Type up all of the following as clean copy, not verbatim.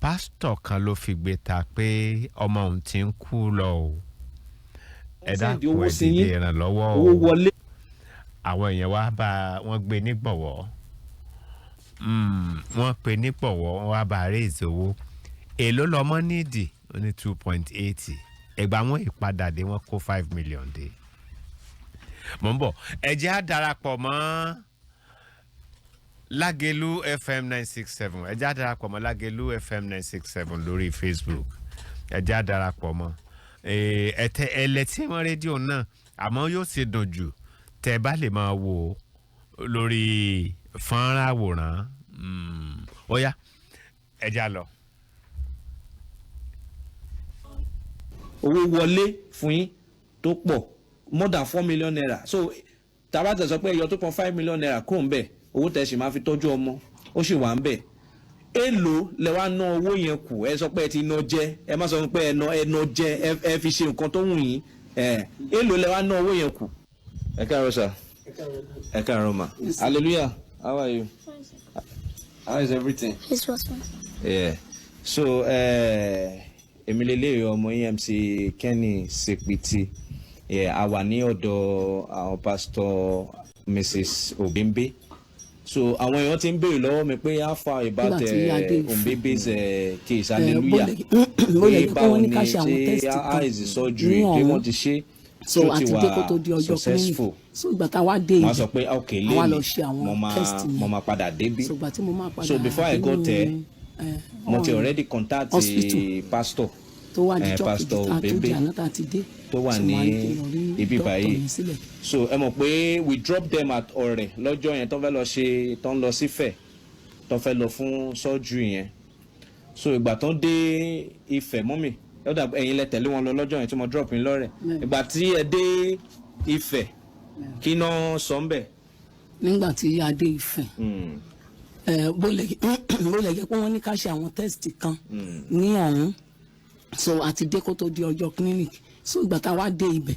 Pásítọ̀ kan ló fi gbé ta pé ọmọ òun ti ń kú lọ o, ẹ Send dákun, owó ẹ sí dìde yín. ìrànlọ́wọ́ o. Owó wọlé. Àwọn èèyàn wá bá wọn gbé nígbọ̀wọ́. Wọ́n pe nígbọ̀wọ́, wọ́n wá bá raise owó. Èló lọmọ nídìí? Ó ní 2.8. Ẹgbàá wọn ìpadà dé, wọn kó 5 million dé. Mò ń bọ̀, ẹ jẹ́ á darapọ̀ mọ́ Lágelú FM 967. Ẹ jẹ́ á darapọ̀ mọ́ Lágelú FM 967 lórí Facebook. Ẹ jẹ́ á darapọ̀ mọ́ ẹ tẹ ẹ lẹ́tí mọ́ rédíò náà, àmọ́ yóò ṣe dùn jù tẹ́ bá lè máa wò ó lórí fọ́nrán àwòrán. Ó yá, ẹ já lọ. Owó wọlé fún yín tó pọ̀, more than ₦4 million. So tá a bá tẹ̀ sọ pé ẹyọ ₦2.5 million kúrò ń bẹ̀, owó tẹ̀ sì máa fi tọ́jú ọmọ ó sì wà ń bẹ̀. Èló lẹ wá ná owó yẹn kù? Ẹ sọ pé ẹ ti ná jẹ, ẹ má sọ pé ẹ ná jẹ, ẹ fi ṣe nǹkan tó wù yín. Ẹ èló lẹ wá ná owó yẹn kù? Ẹ káàárọ̀ sir, ẹ káàárọ̀ ma. Hallelujah, how are you? How is everything? It's awesome. Yeah. So èmi lélẹ́yìí, ọmọ EMC Kenny Sepiti. Yeah, a wà ní ọ̀dọ̀ àwọn Pastor Mrs. Obimbe. So àwọn èèyàn ti ń béèrè lọ́wọ́ mi pé how far about Nígbà tí a dé Ifẹ̀, Ombebe's case, hallelujah, bó lè jẹ́ pé wọ́n ní ká ṣe àwọn test ṣé kan how is the surgery ní pé ọ̀hún. wọ́n ti ṣe, So tó ti àti wà dé kó tó di ọjọ́ clinic. successful. So ìgbà tá a wá dé Wọ́n á sọ ibẹ̀, pé ok, àwa lọ lẹ́yìn ṣe àwọn mo máa test yẹn. mo máa padà débí. So ìgbà tí mo máa padà So before I got dénú, there, mo ti already contact hospital, pastor, tó wá dijọ́ kejì Pastor tá a tó Obembe di àná tá a ti dé, tó wà so ní wọ́n á ní kí n lọ rí ibi doctor báyìí. yẹn sílẹ̀. So ẹ mọ̀ pé we drop them at Ọ̀rẹ́ lọ́jọ́ yẹn tó fẹ́ lọ ṣe, tó ń lọ sífẹ̀, tó fẹ́ lọ fún surgery yẹn. So ìgbà tó ń dé Ifẹ̀, mọ́mì, ó dà, ẹ̀yin lẹ tẹ̀lé wọn lọ lọ́jọ́ yẹn tí mo drop yín lọ́rẹ̀. Ìgbà tí ẹ dé Ifẹ̀, kí náà sọ ń bẹ̀? Nígbà tí a dé Ifẹ̀, bó lè jẹ́ pé wọ́n ní ká ṣe àwọn test kan ní ọ̀hún. So àti dé kó tó di ọjọ́ clinic. So ìgbà tá a wá dé ibẹ̀,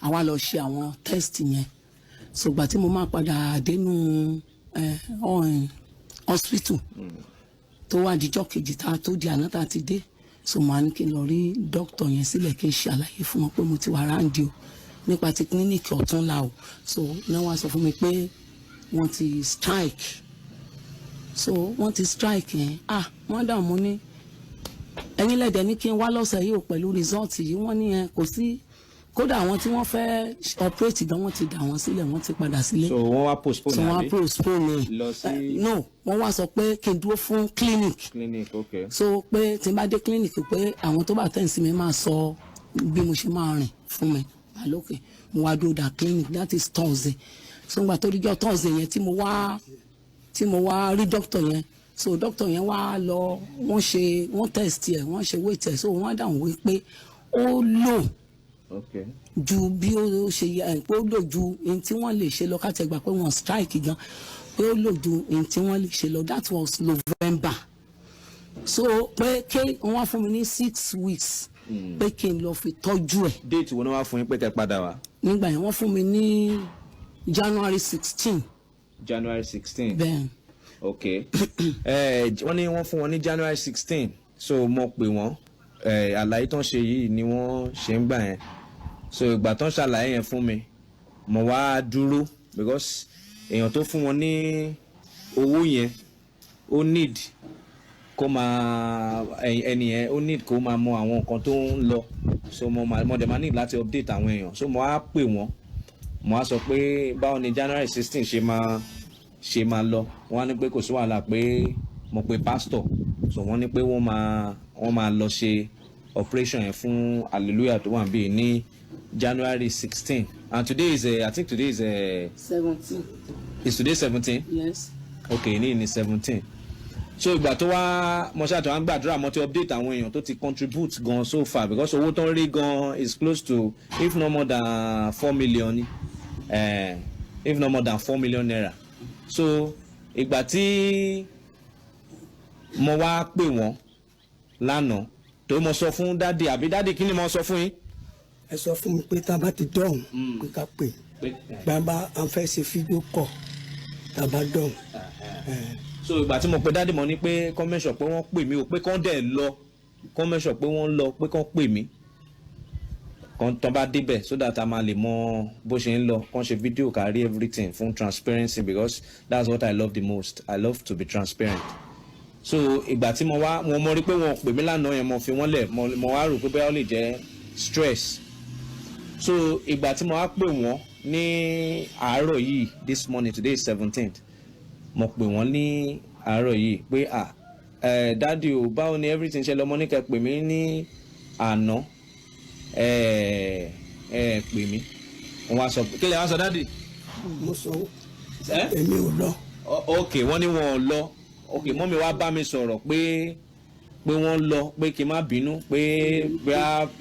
àwa lọ ṣe àwọn test yẹn. So ìgbà tí mo máa padà dénú hospital, tó wá dijọ́ kejì tá a tó di àná tá a ti dé, so màá ní kí n lọ rí doctor yẹn sílẹ̀, kí n ṣàlàyé fún wọn pé mo ti wà round o nípa ti clinic ọ̀túnla o. So náà wá sọ fún mi pé wọ́n ti strike. So wọ́n ti strike yẹn, ah, wọ́n dààmú ní ẹ̀yin lẹ́dẹ̀ ní kí n wá lọ́sẹ̀ yìí o pẹ̀lú result yìí. Wọ́n ní yẹn kò sí, kódà àwọn tí wọ́n fẹ́ operate gan, wọ́n ti dà wọ́n sílẹ̀, wọ́n ti padà sílé. So wọ́n wá postpone So wọ́n á àbí? postpone ẹ̀. Lọ sí- No, wọ́n wá sọ pé kí n dúró fún clinic. Clinic, okay. So pé tí n bá dé clinic, pé àwọn tó bá tẹ̀ sí mi máa sọ bí mo ṣe máa rìn fún mi àlókè. Mo wá dúró da clinic, that is Thursday. So ngbà tó díjọ́ Thursday yẹn tí mo wá rí doctor yẹn, so doctor yẹn wá lọ, wọ́n ṣe, wọ́n test ẹ̀, wọ́n ṣe weight ẹ̀. So wọ́n á dáhùn wípé ó low ju bí ó ṣe yẹ, pé ó low ju ohun tí wọ́n lè ṣe lọ. Ká tẹ̀ gbà pé wọ́n strike gan, pé ó low ju ohun tí wọ́n lè ṣe lọ. That was November. So pé kí wọ́n wá fún mi ní 6 weeks pé kí n lọ fi tọ́jú ẹ̀. Date wo ni wọ́n wá fún yín pé kẹ́ padà wá? Nígbà yẹn, wọ́n fún mi ní January 16. January 16? Bẹ́ẹ̀. Ok, wọ́n ní wọ́n fún wọn ní January 16. So mo pè wọ́n, àlàyé tó ń ṣe yìí ni wọ́n ṣe ń gbà yẹn. So ìgbà tó ń ṣàlàyé yẹn fún mi, mo wá dúró because èèyàn tó fún wọn ní owó yẹn, ó need kó máa, ẹni yẹn ó need kó máa mọ àwọn nǹkan tó ń lọ. So mo dẹ̀ máa need láti update àwọn èèyàn. So mo wá pè wọ́n, mo wá sọ pé báwo ni January 16 ṣe máa lọ. Wọ́n á ní pé kò sí wàhálà, pé mo pe pastor. So wọ́n ní pé wọ́n máa lọ ṣe operation yẹn fún Hallelujah tó wà níbí ní January 16, and today is I think today is 17. Is today 17? Yes. Ok, ní 17. So ìgbà tó wá, mo ṣáà tó wá ń gbàdúrà, mo ti update àwọn èèyàn tó ti contribute gan so far, because owó tó ń rí gan is close to, if not more than, 4 million ni, if not more than ₦4 million. So ìgbà tí mo wá pè wọ́n lánàá, tó mo sọ fún daddy, àbí daddy, kí ni mo sọ fún yín? Ẹ sọ fún mi pé tá a bá ti dọ̀hún, pé ká pè gbàgbà à ń fẹ́ ṣe video call tá a bá dọ̀hún. So ìgbà tí mo pe daddy, mo ní pé kán make sure pé wọ́n pè mí o, pé kán dẹ̀ lọ, kán make sure pé wọ́n lọ, pé kán pè mí kán tán bá débẹ̀, so that a máa lè mọ bó ṣe ń lọ, kán ṣe fídíò, kárí everything fún transparency, because that's what I love the most. I love to be transparent. So ìgbà tí mo wá mo mọ rí pé wọn pè mí lánàá yẹn, mo fi wọ́n lẹ̀. Mo wá rò pé bóyá ó lè jẹ́ stress. So ìgbà tí mo wá pè wọ́n ní àárọ̀ yìí, this morning, today is 17th, mo pè wọ́n ní àárọ̀ yìí pé, "Ah, ẹ daddy o, báwo ni everything ṣe lọ? Mo ní kẹ́ pè mí ní àná, ẹ ẹ pè mí." Wọ́n wá sọ, kí lè wá sọ, daddy? Mo sọ Ẹ? Èmi ò lọ. Ok, wọ́n ní wọn ò lọ. Ok, mummy wá bá mi sọ̀rọ̀ pé wọ́n lọ, pé kí n má bínú, pé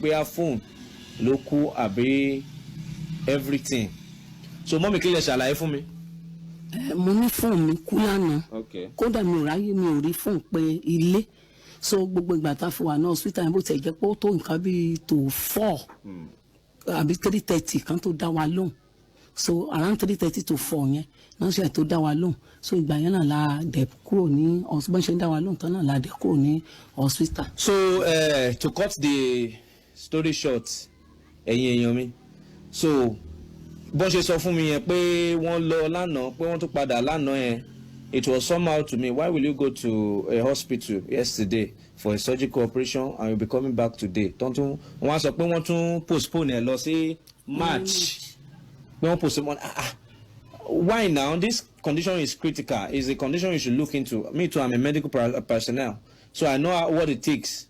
bóyá fóònù ló kú àbí everything. So mummy, kí lè ṣàlàyé fún mi? Ẹ, mo ní fóònù mi kú lánàá. Kódà mi ò ráyè, mi ò rí fóònù pé ilé. So gbogbo ìgbà tá a fi wà ní hospital yẹn, bó tiẹ̀ jẹ́ pé ó tó nǹkan bíi tó 4 àbí 3:30 kan tó dá wa lóhùn. So around 3:30 to 4 yẹn náà ṣe tó dá wa lóhùn. So ìgbà yẹn náà la dẹ̀ kúrò ní hospital. Bọ́n ṣe ń dá wa lóhùn tán náà la dẹ̀ kúrò ní hospital. So to cut the story short, ẹ̀yin èèyàn mi, so bọ́n ṣe sọ fún mi yẹn pé wọ́n lọ lánàá, pé wọ́n tún padà lánàá yẹn, it was somehow to me. Why will you go to a hospital yesterday for a surgical operation and you be coming back today? Tọ́n tún wọ́n á sọ pé wọ́n tún postpone ẹ̀ lọ sí March, pé wọ́n postpone. Ah ah, why now? This condition is critical. It's a condition you should look into. Me too, I'm a medical personnel, so I know what it takes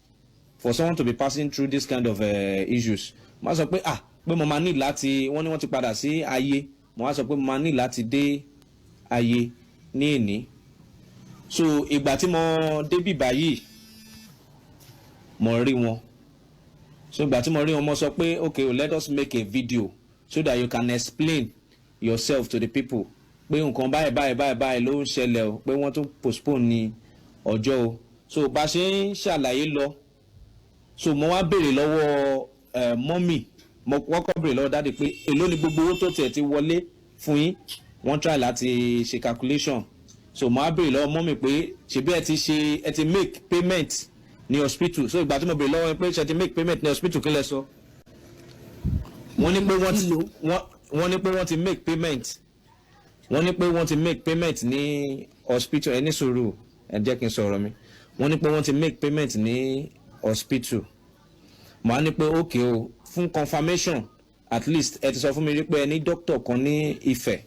for someone to be passing through this kind of issues. Mo wá sọ pé, ah, pé mo máa ní láti, wọ́n ní wọ́n ti padà sí ayé. Mo wá sọ pé mo máa ní láti dé ayé ní èní. So ìgbà tí mo débì báyìí, mo rí wọn. So ìgbà tí mo rí wọn, mo sọ pé, "Okay, let us make a video so that you can explain yourself to the people," pé nǹkan báyìí báyìí báyìí báyìí ló ń ṣẹlẹ̀ o, pé wọ́n tún postpone ní ọjọ́ o. So bá a ṣe ń ṣàlàyé lọ, so mo wá béèrè lọ́wọ́ ẹ̀ mummy. Mo kọ́kọ́ béèrè lọ́wọ́ daddy pé èló ni gbogbo owó tó tiẹ̀ ti wọlé fún yín. Wọ́n try láti ṣe calculation. So mo wá béèrè lọ́wọ́ mummy pé ṣebí ẹ ti ṣe, ẹ ti make payment ní hospital? So ìgbà tí mo béèrè lọ́wọ́ yín pé ṣe ti make payment ní hospital, kí lẹ sọ? Wọ́n ní pé wọ́n ti wọ́n ní pé wọ́n ti make payment. Wọ́n ní pé wọ́n ti make payment ní hospital. Ẹ ní sùúrù, ẹ jẹ́ kí n sọ̀rọ̀ mi. Wọ́n ní pé wọ́n ti make payment ní hospital. Mo á ní pé okay o, fún confirmation, at least ẹ ti sọ fún mi rí pé ẹ ní doctor kan ní Ifẹ̀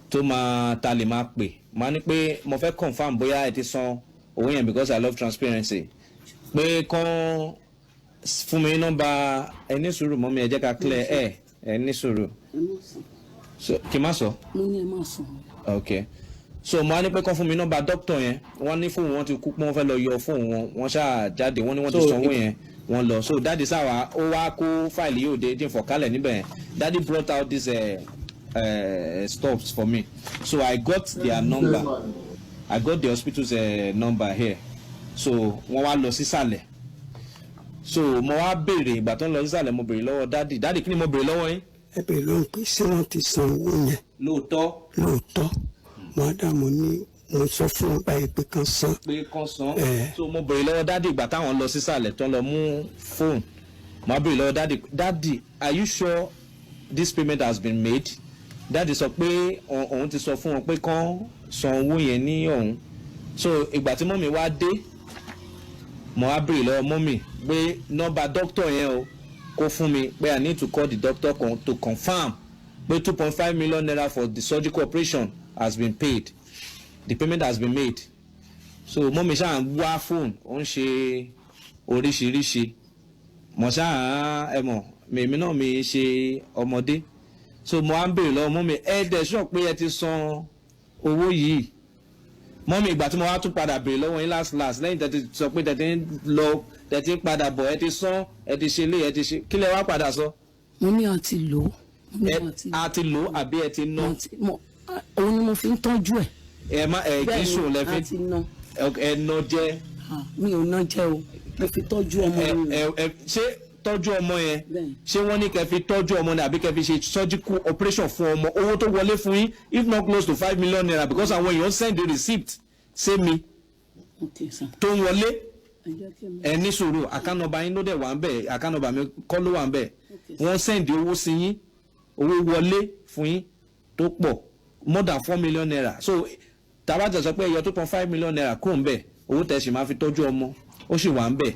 tó máa ta lè máa pè. Mo á ní pé mo fẹ́ confirm bóyá ẹ ti san owó yẹn, because I love transparency, pé kán fún mi ní nọ́mbà. Ẹ ní sùúrù mummy, ẹ jẹ́ ká clear ẹ. Ẹ ní sùúrù. Ẹ má sùn. So kí n má sọ? Mo ní ẹ má sùn. Ok, so mo á ní pé kán fún mi nọ́mbà dókítà yẹn. Wọ́n ní fóònù wọn ti kú, pé wọ́n fẹ́ lọ yọ fóònù wọn. Wọ́n ṣáà jáde, wọ́n ní wọ́n ti sanwó yẹn, wọ́n lọ. So daddy sáwà, ó wá kó fáìlì yóò dé dín fọ̀kálẹ̀ níbẹ̀ yẹn. Daddy brought out these stuffs for me, so I got their number. I got the hospital's number here. So wọ́n wá lọ sísàlẹ̀. So mo wá béèrè, ìgbà tó ń lọ sísàlẹ̀, mo béèrè lọ́wọ́ daddy. Daddy, kí ni mo béèrè lọ́wọ́ yín? Ẹ bèrè lóhùn pé ṣé wọ́n ti san owó yẹn? Lóòótọ́? Lóòótọ́. Mo á dà, mo ní mo sọ fún wọn báyìí pé kán san. Pé kán san. Eh. So mo béèrè lọ́wọ́ daddy, ìgbà táwọn lọ sísàlẹ̀ tó ń lọ mú fóònù, mo á béèrè lọ́wọ́ daddy, "Daddy, are you sure this payment has been made?" Daddy sọ pé òun ti sọ fún wọn pé kán san owó yẹn ní ọ̀hún. So ìgbà tí mummy wá dé, mo wá béèrè lọ́wọ́ mummy pé nọ́mbà dókítà yẹn o, kó fún mi, pé I need to call the doctor to confirm pé ₦2.5 million for the surgical operation has been paid, the payment has been made. So mummy ṣáà ń wá fóònù, ó ń ṣe oríṣiríṣi. Mo ṣáà, ẹ mọ̀ mèmí náà, mi ṣe ọmọdé. So mo á ń béèrè lọ́wọ́ mummy, "Ẹ dẹ̀ sọ pé ẹ ti san owó yìí, mummy?" Ìgbà tí mo wá tún padà béèrè lọ́wọ́ yín last last, lẹ́yìn tẹ́ ti sọ pé tẹ́ ti ń lọ, tẹ́ ti ń padà bọ̀, ẹ ti san, ẹ ti ṣe lé, ẹ ti ṣe, kí lẹ wá padà sọ? Mo ní àti lò ó. Mo ní Ẹ àti a ti lò ó àbí ẹ ti ná? Òun ni mo fi ń tọ́jú ẹ̀. Ẹ má ẹ kì í sùn lẹ fi Àti ná. Ẹ ná jẹ? Ah, mi ò ná jẹ́ o, mo fi tọ́jú ọmọ ẹ mi. Ẹ ẹ ṣé tọ́jú ọmọ yẹn? Bẹ́ẹ̀ni. Ṣé wọ́n ní kẹ́ fi tọ́jú ọmọ ni àbí kẹ́ fi ṣe surgical operation fún ọmọ? Owó tó wọlé fún yín, if not close to ₦5 million, because àwọn èèyàn send the receipt. Sí mi Ok sir. tó ń wọlé. Ẹ jẹ́ kí n. Ẹ ní sùúrù, account number yín ló dẹ̀ wà ń bẹ̀, account number mi kọ́ ló wà ń bẹ̀. Wọ́n send owó sí yín, owó wọlé fún yín tó pọ̀, more than ₦4 million. So tàbá tẹ̀ sọ pé ẹyọ ₦2.5 million kúrò ń bẹ̀, owó tẹ̀ sì máa fi tọ́jú ọmọ ó sì wà ń bẹ̀.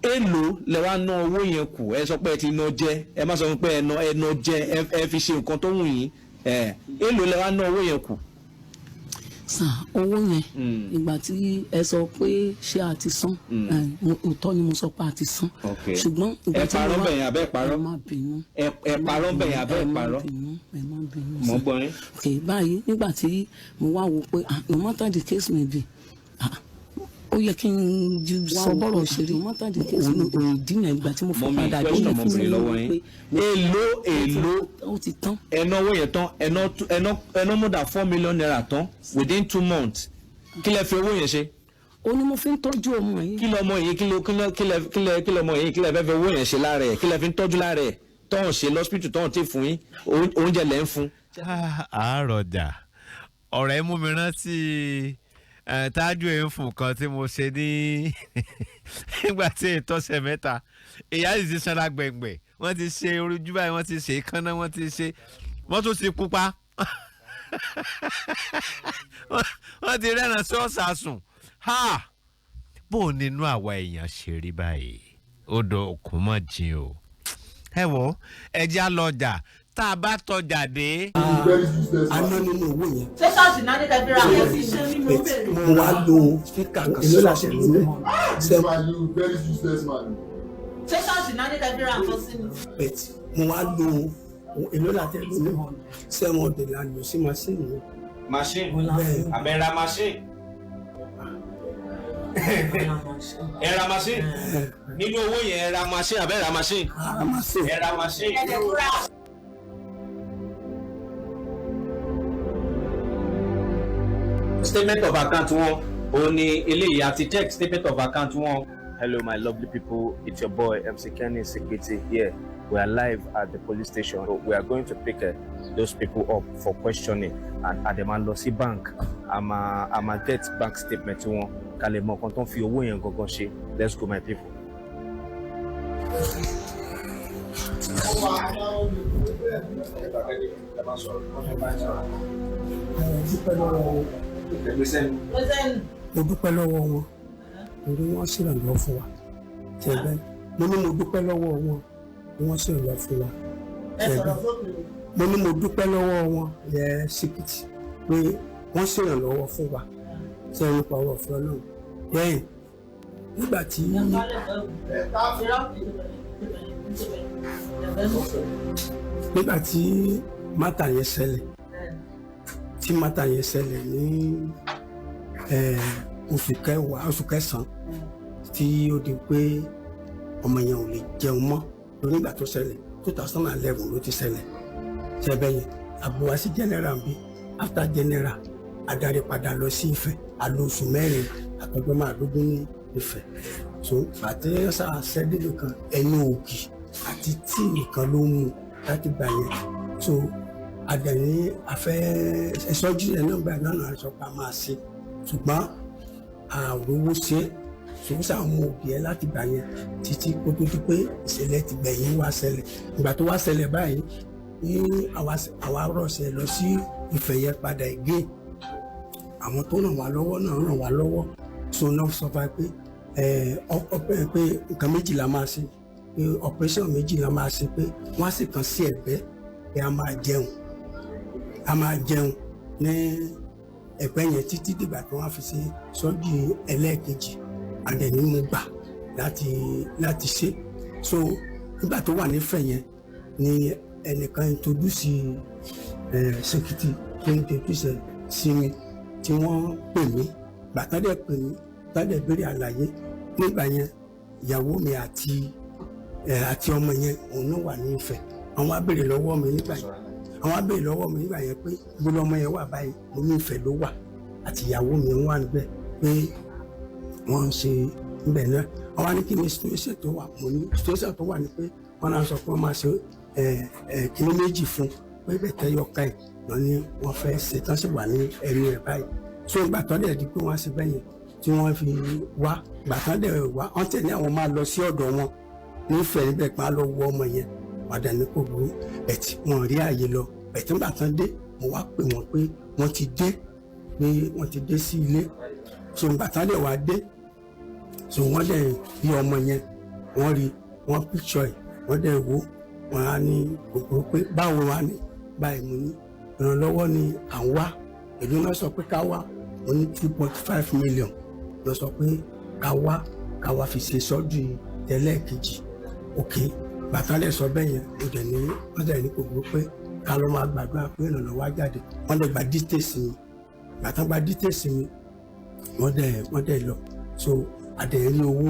Èlò lẹ wá ná owó yẹn kù? Ẹ sọ pé ẹ ti ná jẹ, ẹ má sọ pé ẹ ná jẹ, ẹ fi ṣe nǹkan tó wù yín. Ẹ èlò lẹ wá ná owó yẹn kù? Sir, owó yẹn, ìgbà tí ẹ sọ pé ṣé a ti san, òótọ́ ni mo sọ pé a ti san. Ṣùgbọ́n ìgbà Ẹ tí mo parọ́ wá bẹ̀yẹn àbẹ́ parọ́? Ẹ má bínú. Ẹ parọ́ bẹ̀yẹn àbẹ́ Ẹ má parọ́? bínú, ẹ má bínú, Mọ̀ ń sir. gbọ́ yín. Ok, báyìí, nígbà tí mo wá wo pé, ah, no matter the case may be, ah, ó yẹ kí n ju sọ bọ́rọ̀ ṣe rí òun ìdí yẹn, ìgbà tí mo fi Mummy, padà dé question yẹn mo fún béèrè mi lọ́wọ́ yín. pé Èlò ó ti tán. Ẹ ná owó yẹn tán, ẹ ná more than ₦4 million tán within 2 months. Kí lẹ fi owó yẹn ṣe? Ó ní mo fi ń tọ́jú ọmọ yìí. Kí lọmọ yìí, kí ló kí ló kí lẹ kí lẹ kí lọmọ yìí, kí lẹ fẹ́ fi owó yẹn ṣe lára ẹ̀? Kí lẹ fi ń tọ́jú lára ẹ̀ tọ́hún ṣe lọ́sípítù tọ́hún tí fún yín? Oúnjẹ lẹ́ ń fún. Àárọ̀jà ọ̀rẹ́ mú mi rántí tájú ẹ̀ ń fún kan tí mo ṣe ní nígbà tí ìtọ́sẹ̀ 3, ìyá sì ti sanra gbẹ̀ngbẹ̀. Wọ́n ti ṣe ojú báyìí, wọ́n ti ṣe ìkànnà, wọ́n ti ṣe, wọ́n tún ti pupa, wọ́n ti rẹ́ràn sí ọ̀sàsùn. Ha, bó o nínú àwa èèyàn ṣe rí báyìí, odò òkun mọ̀ jìn o. Ẹ wo, ẹja lọjà, tá a bá tọjà dé. Very useless A man. ná nínú owó yẹn. Ṣé ṣọ́ọ̀ṣì náà ní kẹfí ra àwọn sí? But mo wá lo èlò láṣẹ lónìí This seven. man, you very useless man. Ṣé ṣọ́ọ̀ṣì náà ní kẹfí ra nǹkan sí ni? But mo wá lo èlò láṣẹ lónìí, 700 la lò sí machine yẹn. Machine? Bẹ́ẹ̀. Àbẹ ra machine? Ẹ ra machine nínú owó yẹn? Ẹ ra machine àbẹ ra machine? Ara machine. Ẹ ra machine. Ẹ̀jẹ̀ kúrà. Statement of account wọn òun ni eléyìí, àti check statement of account wọn. Hello my lovely people, it's your boy MC Kenny Sikiti here. We are live at the police station. So we are going to pick those people up for questioning and a dẹ̀ máa lọ sí bank, a máa get bank statement wọn ká lè mọ nǹkan tó ń fi owó yẹn gangan ṣe. Let's go, my people. Mo dúpẹ́ lọ́wọ́ wọn. Mo dúpẹ́ lọ́wọ́ wọn torí wọ́n ṣèrànlọ́wọ́ fún wa tẹ̀gbẹ́. Mo ní mo dúpẹ́ lọ́wọ́ wọn bí wọ́n ṣèrànlọ́wọ́ fún wa tẹ̀gbẹ́. Mo ní mo dúpẹ́ lọ́wọ́ wọn yẹ síkìtì pé wọ́n ṣèrànlọ́wọ́ fún wa sẹ́yìn nípa ọ̀rọ̀ ọ̀fẹ́ Ọlọ́run lẹ́yìn nígbà tí matter yẹn ṣẹlẹ̀, tí matter yẹn ṣẹlẹ̀ ní oṣù kẹwàá, oṣù kẹsàn-án, tí ó di pé ọmọ yẹn ò lè jẹun mọ́ lórí ìgbà tó ṣẹlẹ̀, 2011 ló ti ṣẹlẹ̀ ṣẹbẹ̀ yẹn. Àbúwá sí general bí, after general, adarí padà lọ sí Ifẹ̀, a lò oṣù 4 àtọjọ́ 15 ní Ifẹ̀. So àti ṣẹ́dílì kan, ẹnu ògì àti tíì nìkan ló mú láti gbà yẹn. So àdàní afẹ́ ẹ̀sọ́jú yẹn náà gbà náà sọ pé a máa ṣe, ṣùgbọ́n àròwó ṣe ṣùgbọ́n sáà mú òbí ẹ láti gbà yẹn títí kó tó di pé ìṣẹ̀lẹ̀ ti gbẹ̀yìn wá ṣẹlẹ̀. Ìgbà tó wá ṣẹlẹ̀ báyìí ní àwa rọ̀ṣẹ̀ lọ sí Ifẹ̀ yẹn padà again, àwọn tó ràn wá lọ́wọ́ náà ràn wá lọ́wọ́. So náà sọ fún wa pé ẹ ọ pé nǹkan méjì la máa ṣe, pé operation méjì la máa ṣe, pé wọ́n á sì kàn sí ẹ̀gbẹ́, pé a máa jẹun ní ẹ̀gbẹ́ yẹn títí dìgbà tí wọ́n á fi ṣe sọ́jú ẹlẹ́ẹ̀kejì. Àdẹ̀ní mo gbà láti ṣe. So nígbà tó wà nífẹ̀ẹ́ yẹn ni ẹnìkan introduce Ṣèkìtì tó introduce ẹ sí mi, tí wọ́n pè mí. Gbàtà dẹ̀ pè mí, tá dẹ̀ béèrè àlàyé nígbà yẹn, ìyàwó mi àti ọmọ yẹn òun náà wà ní Ifẹ̀. Àwọn á béèrè lọ́wọ́ mi nígbà yẹn, àwọn á béèrè lọ́wọ́ mi nígbà yẹn pé gbọ́dọ̀ ọmọ yẹn wà báyìí. Mo ní Ifẹ̀ ló wà, àti ìyàwó mi wà níbẹ̀, pé wọ́n ń ṣe níbẹ̀ náà. Àwọn á ní kí ni situation tó wà. Mo ní situation tó wà ní pé wọ́n náà sọ pé wọ́n máa ṣe ẹ ẹ kíní méjì fún, pé bẹ̀tẹ̀ yọká ẹ̀ lọ ní wọ́n fẹ́ ṣe tán, sì wà ní ẹnu ẹ̀ báyìí. So ìgbà tán dẹ̀ di pé wọ́n á ṣe bẹ́yẹn tí wọ́n fi wá, ìgbà tán dẹ̀ wá, wọ́n tẹ̀ ní àwọn máa lọ sí ọ̀dọ̀ wọn nífẹ̀ẹ́ níbẹ̀ pé á lọ wọ ọmọ yẹn padà ní kò burú, ẹ̀tì wọn rí àyè lọ. Ẹ̀tì nígbà tán dé, mo wá pè wọ́n pé wọ́n ti dé, pé wọ́n ti dé sí ilé. So ìgbà tán dẹ̀ wá dé, so wọ́n dẹ̀ rí ọmọ yẹn, wọ́n rí, wọ́n picture ẹ̀, wọ́n dẹ̀ wò, wọ́n á ní kòkòrò pé báwo wá ní báyìí. Mo ní ìrànlọ́wọ́ ni à ń wá. Èló náà sọ pé ká wá? Mo ní 2.5 million lọ sọ pé ká wá fi ṣe sọ́jú tẹ́lẹ̀kejì. Ok, bàtà lẹ̀ sọ bẹ́ẹ̀ yẹn, mo dẹ̀ ní wọ́n dẹ̀ ní kòkòrò pé ká ló máa gbàdúrà pé ìrànlọ́wọ́ á jáde. Wọ́n dẹ̀ gba details mi. Bàtà gba details mi, wọ́n dẹ̀ lọ. So àdẹ̀rí owó,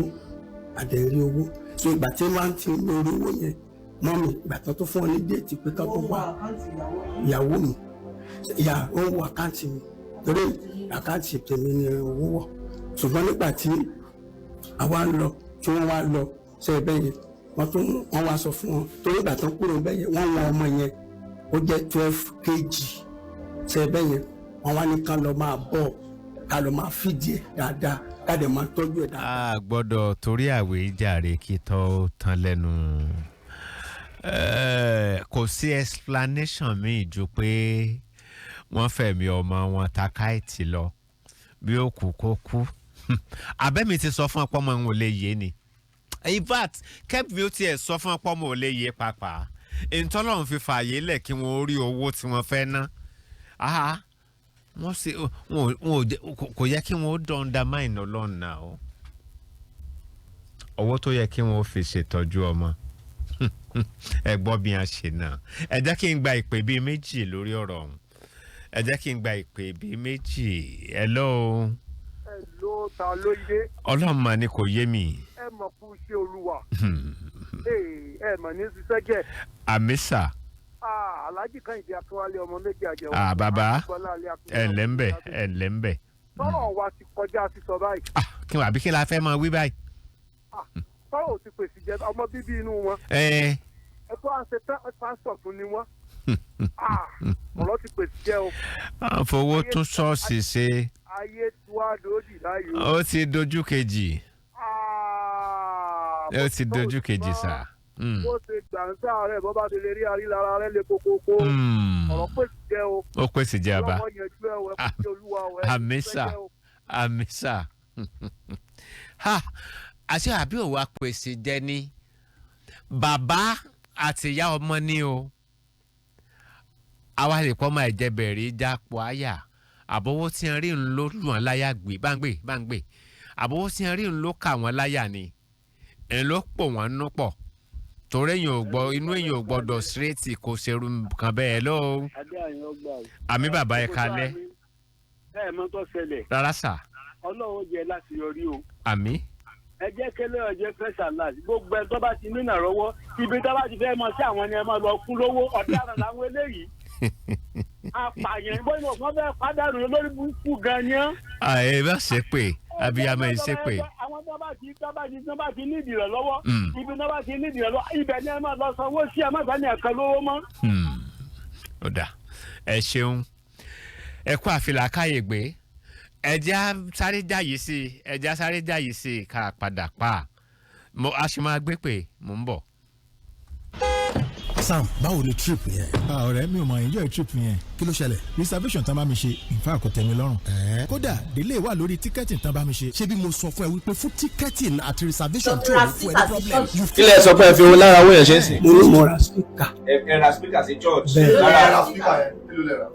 àdẹ̀rí owó. So ìgbà tí wọ́n ti ń lórí owó yẹn mọ́mì, ìgbà tó tó fún ọ ní date pé ká tó wá, ìyàwó mi ìyá ó ń wo account mi, torí account tèmi ni owó wọ̀. Ṣùgbọ́n nígbà tí àwa ń lọ, tí wọ́n wá lọ ṣe bẹ́ẹ̀ yẹn, wọ́n tún wọ́n wá sọ fún wọn, torí ìgbà tó ń kúrò bẹ́ẹ̀ yẹn, wọ́n wọn ọmọ yẹn, ó jẹ́ 12 kg. Ṣe bẹ́ẹ̀ yẹn, wọ́n wá ní ká lọ máa bọ̀, ká lọ máa fìdí ẹ̀ dáadáa, ká dẹ̀ máa tọ́jú ẹ̀ dáadáa. A gbọ́dọ̀ torí àwé jàre kí tó tán lẹ́nu. Kò sí explanation míì ju pé wọ́n fẹ̀mí ọmọ wọn ta káìtì lọ. Bí ó kú kó kú. Abẹ́mi ti sọ fún ọpọ́ ọmọ òun ò lè yé ni. In fact, kẹ́mi ó tiẹ̀ sọ fún ọpọ́ ọmọ ò lè yé pàápàá, ìtọ́lọ́run fi fààyè lẹ̀ kí wọ́n rí owó tí wọ́n fẹ́ ná. Wọ́n sì wọn ò kò yẹ kí wọ́n ó dán undermine Ọlọ́run náà o. Owó tó yẹ kí wọ́n fi ṣètọ́jú ọmọ, ẹ gbọ́ bí a ṣe náà. Ẹ jẹ́ kí n gba ìpè bíi méjì lórí ọ̀rọ̀ ọ̀hún. Ẹ jẹ́ kí n gba ìpè bíi méjì. Hello. Ẹ ló ta ló yé. Ọlọ́run mà ni kò yé mi. Ẹ mọ̀ kú iṣẹ́ Olúwa. Ẹ mọ̀ ní ṣiṣẹ́ jẹ́. Àmín sà. Alhaji Kẹ́hìndé Akínwálé, ọmọ méjì àjẹwò. Ah, bàbá, ẹ ǹlẹ́ ń bẹ̀, ẹ ǹlẹ́ ń bẹ̀. Tọ́rọ̀ wa ti kọjá sísọ báyìí. Kí wàá bí kí la fẹ́ máa wí báyìí? Tọ́rọ̀ ò ti pèsè jẹ ọmọ bíbí inú wọn. Ẹ Ẹ tó à ń ṣe pásítọ̀ tún ni wọ́n. Ọ̀rọ̀ ti pèsè jẹ́ o. À ń fowó tún ṣọ́ọ̀ṣì ṣe. Ayé tí wàá dòdì báyìí o. Ó ti dojú kejì, ó ti dojú kejì sà. Bó ṣe gbàǹsà rẹ̀, bó bá ti lè rí arílára rẹ̀ lè kókókó. Ọ̀rọ̀ pèsè jẹ́ o. Ó pèsè jẹ́ àbá. Ọlọ́wọ́ yanjú ẹ̀ o, ẹ kú sí Olúwa o, ẹ kú Àmín sí sà. jẹ́ o. Àmín sà. Ha, àṣé àbí òwò apèsè jẹ ni bàbá àti ìyá ọmọ ní o. Àwa lè pọ́ máa jẹ bẹ̀rẹ̀ jápọ̀ àyà àbọ̀wọ́ tí ń rí ń ló lù wọ́n láyà gbé bá ń gbé bá ń gbé, àbọ̀wọ́ tí ń rí ń ló kà wọ́n láyà ni, ń ló pò wọ́n nú pọ̀, torí èèyàn ò gbọ́ inú èèyàn ò gbọ́dọ̀ straight kò ṣerú nǹkan bẹ́ẹ̀ lọ. Adé àyàn ọgbà o. Àmín bàbá, ẹ kalẹ́. Ẹ mọ tó ṣẹlẹ̀. Rárá sà. Ọlọ́run jẹ́ láti yọrí o. Àmín. Ẹ jẹ́ kẹlẹ́ ọ̀jẹ́ fẹ́ ṣàlàyé gbogbo ẹ tó bá ti nínà rọwọ́ ibi tó bá ti fẹ́ mọ sí àwọn ni ẹ máa lọ kún lówó. Ọ̀daràn làwọn eléyìí, apààyàn, bóyá wọ́n fẹ́ pàdánù lórí burúkú gan ni án. Àyè bá ṣe pé abiyamọ yìí ṣe pé. Àwọn tó bá ti ní ìdìrẹ̀ lọ́wọ́, ibi tó bá ti ní ìdìrẹ̀ lọ́wọ́, ibẹ̀ ni ẹ máa lọ sanwó sí, ẹ má bá ní ẹ̀kan lówó mọ́. Ó dà, ẹ ṣeun, ẹ kú àfilà káyè gbé. Ẹjẹ́ á sáré jáyìí sí i, ẹjẹ́ á sáré jáyìí sí i ká padà pa mo a sì máa gbé pé mò ń bọ̀. Sam, báwo ni trip yẹn? Ah, ọ̀rẹ́ mi ò mọ̀ enjoy trip yẹn. Kí ló ṣẹlẹ̀? Reservation tán bá mi ṣe, in fact, kò tẹ́ mi lọ́rùn. Ẹ̀ẹ́. Kódà delay wà lórí ticketing tán bá mi ṣe. Ṣé bí mo sọ fún ẹ wípé fún ticketing àti reservation tí ò ní fún ẹ ní problem. You Kí lẹ sọ pé ẹ fi owó lára owó yẹn ṣe ń sìn? Mo ní mo ra speaker. Ẹ ra speaker sí church. Bẹ́ẹ̀. Ló lè ra speaker yẹn, kí ló lè ra?